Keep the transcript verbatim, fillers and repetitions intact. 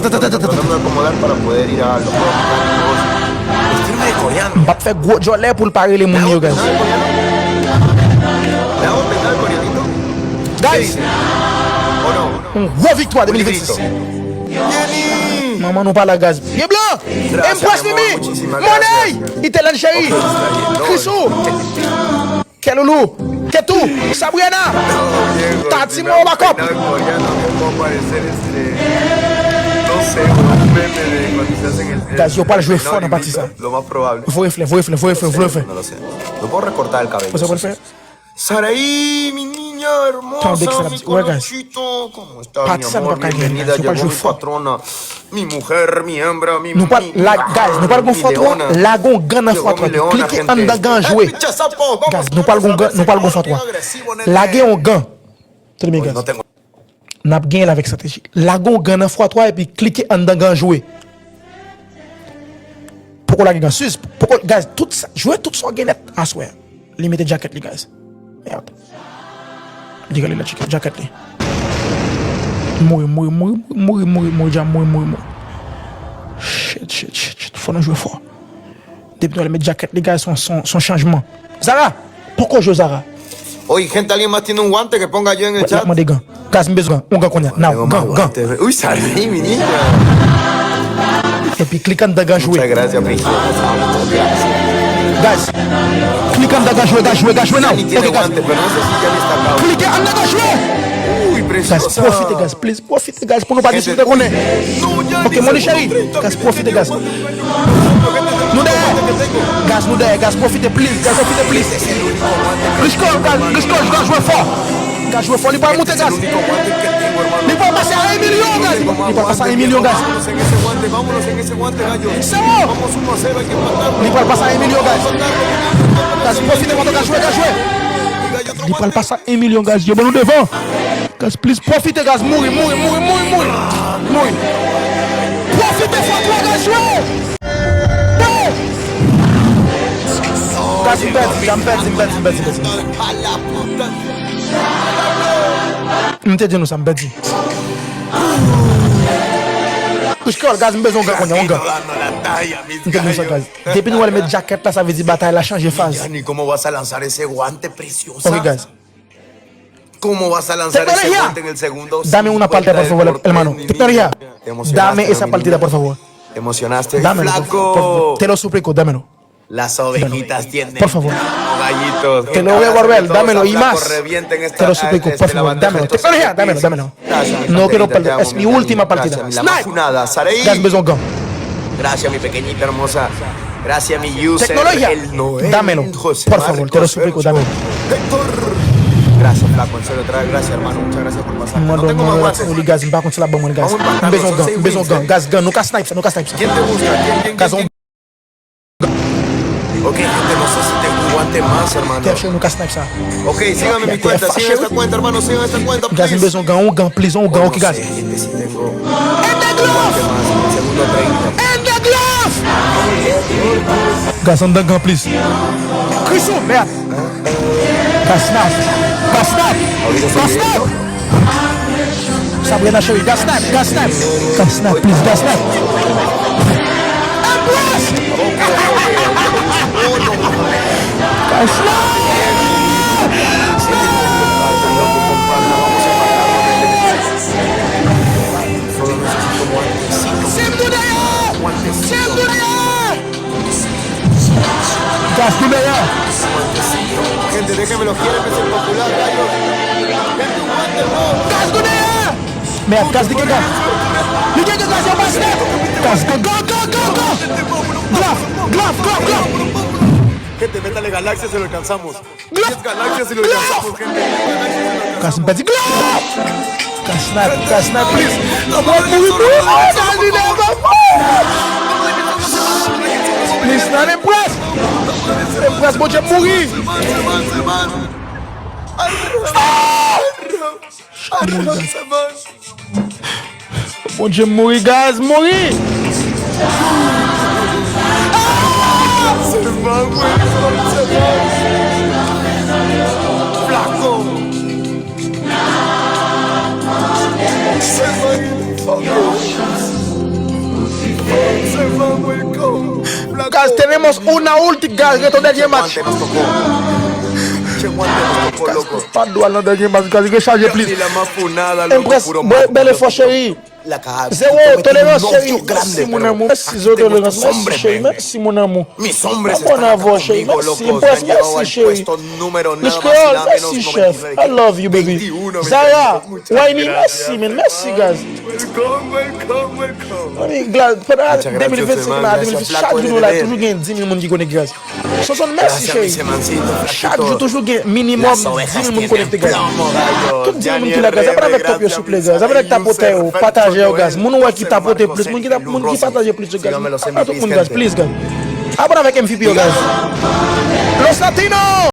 Tratando de acomodar para poder ir a los juegos. Vestirme de coreano. M p ap fè gwo djòlè pou l pa rele moun yo, guys. Guys, yon gwo viktwa de mil vennsis. Manman nou pa la, guys. Pye blan! Empress Mimi! Money! Itelèn cheri! Krisou! Keloulou, Ketou, Sabriana, Tati Mwen Bakòp. Guys, yo pral jwe fò nan pati sa. Voye flè, voye flè, voye flè, voye flè. Konsa pral fè. Saraí, mi niña hermosa, mi colochito, ¿cómo está, mi amor? Bienvenida, llegó mi patrona. Mi mujer, mi hembra, mi, nou pral, mi, la, guys, nou pral gon fwa twa, lage yon gan nan fwa twa, klike anndan gan an jwe. Guys, nou pral gon gan, nou pral gon fwa twa. Lage yon gan. Tande byen, guys. N ap genyen l avèk estrateji. Lage yon gan nan fwa twa epi klike anndan gan an jwe. Poko lage gan, sis, poko, guys, tout sa, jwe tout sa w gen nèt aswè. Li mete djakèt li, guys. Merde. Li rele la tcheke djakèt li. Mouri, mouri, mouri, mouri, mouri, mouri, dja mouri, mouri, mouri. Shit, shit, shit, shit. Fò nou jwe fò. Depi nou al met djakèt li, guys, son, son, son chanjman. Zara! Poko jwe Zara. Oye, gente, alguien más tiene un guante que ponga yo en el chat. L ap mande gan. Guys, m bezwen gan. Yon gan kounye a. Now, gan, gan. Uy, salve, mi niña. Epi klik anndan gan jwe. Muchas gracias, Priscila. Guys, klik anndan gan jwe, gan jwe, gan jwe now. Ok, guys. Klike anndan gan jwe. Guys, pwofite, guys, please, pwofite, guys, pou nou pa diskite konnen. Ok, Moni cheri, guys, pwofite, guys. Nou dèyè. Guys, nou dèyè, guys, pwofite, please, guys, pwofite, please. Rich Cole, guys, Rich Cole, guys, jwe fò. Guys, jwe fò, li pral moute, guys. Li pral pase a en milyon, guys. Li pral pase a en milyon, guys. Se bon. Li pral pase a en milyon, guys. Guys, pwofite pandan w ka jwe, ka jwe. Li pral pase a en milyon, guys. Yo ban nou devan. Guys, please, pwofite, guys. Mouri, mouri, mouri, mouri, mouri. Mouri. Pwofite, fò twa, guys, jwe. Bon. Guys, m pèdi, m pèdi, m pèdi, m pèdi, m pèdi. M te di nou sa, m pèdi. Rich Cole, guys, m bezwen yon gan kounye a, yon gan. M te di nou sa, guys. Depi nou al met djakèt la, sa vle di batay la chanje faz. Yanni, ¿cómo vas a lanzar ese guante preciosa? Ok, guys. ¿Cómo vas a lanzar ese guante en el segundo? Dame una partida, por favor, hermano. Tecnología. Dame esa partida, por favor. Te emocionaste, mi flaco. Te lo suplico, dámelo. Las ovejitas tienen, por favor, gallitos. Te lo voy a volver, dámelo y más. Te lo suplico, por favor, dámelo. Tecnología, dámelo, dámelo. No quiero perder, es mi última partida. Snipe. Guys, m bezwen yon gan. Gracias, mi pequeñita hermosa. Gracias, mi user. Tecnología, dámelo, por favor, te lo suplico, dámelo. Gracias, flaco, en serio, otra vez, gracias, hermano, muchas gracias por pasar. M mande yon moun la pou li, guys, m pa konn si l ap ban mwen l, guys. M bezwen yon gan, m bezwen yon gan, guys, gan, nou ka snipe sa, nou ka snipe sa. Guys, yon Ok, gente, no sé si tengo guante más, hermano. Tè cheri, nou ka snipe sa. Ok, sigan mi cuenta, sigan esta cuenta, hermano, sigan esta cuenta, please. Guys, m bezwen yon gan, yon gan, please, yon gan, ok, guys. And the glove! And the glove! Guys, anndan gan, please. Krisou, mèd. Guys, snipe. Guys, snipe. Guys, snipe. Sabrina cheri, guys, snipe, guys, snipe. Guys, snipe, please, guys, snipe. Empress! Guys, snipe! Snipe! Snipe nou dèyè! Snipe nou dèyè! Guys, nou dèyè! Gente, déjenme los quiere, que es el popular, gallo. Guys, nou dèyè! Mèd, guys, li gen gan. Li gen gan, guys, yo pa snipe. Guys, go, go, go, go, go! Glove, glove, glove, glove! Gente, métale galaxia, se lo alcanzamos. Glove! Glove! Guys, m pèdi glove! Guys, snipe, guys, snipe, please! Mwen mouri, mouri, mouri, guys, li dèyè, guys, mouri! Please, nan Empress! Empress, Bondye, m mouri! Ah! Bondye, m mouri, guys, m mouri! Ah! Flaco! Se mwen ki fè w. Guys, tenemos una última, guys, ret yon dènye match. Guys, pa dwa nan dènye match, guys, rechaje, please. Empress, bèl efò, cheri. Zewo tolerans, cheri. Mèsi, mon amour. Mèsi, zewo tolerans. Mèsi, cheri. Mèsi, mon amour. Mwen abòne avè w, cheri. Mèsi, Empress. Mèsi, cheri. Lich Kreyòl, mèsi, chef. I love you, baby. Zara, Wayne, mèsi, man. Mèsi, guys. Mami, Glad, pandan de mil vennsenk la, de mil vennsenk, chak jou nou la, toujou gen dis mil moun ki konekte, guys. Sonson, mèsi, cheri. Chak jou, toujou gen minimòm dis mil moun konekte, guys. Tout dis mil moun ki la, guys, aprann avèk top yo, souple, guys. Aprann avèk tapotè yo, pataje yo, guys. Moun ou wè ki tapote plis, moun ki tap-, moun ki pataje plis yo, guys. Aprann tout moun, guys, please, guys. Aprann avèk M V P yo, guys. Los Latinos!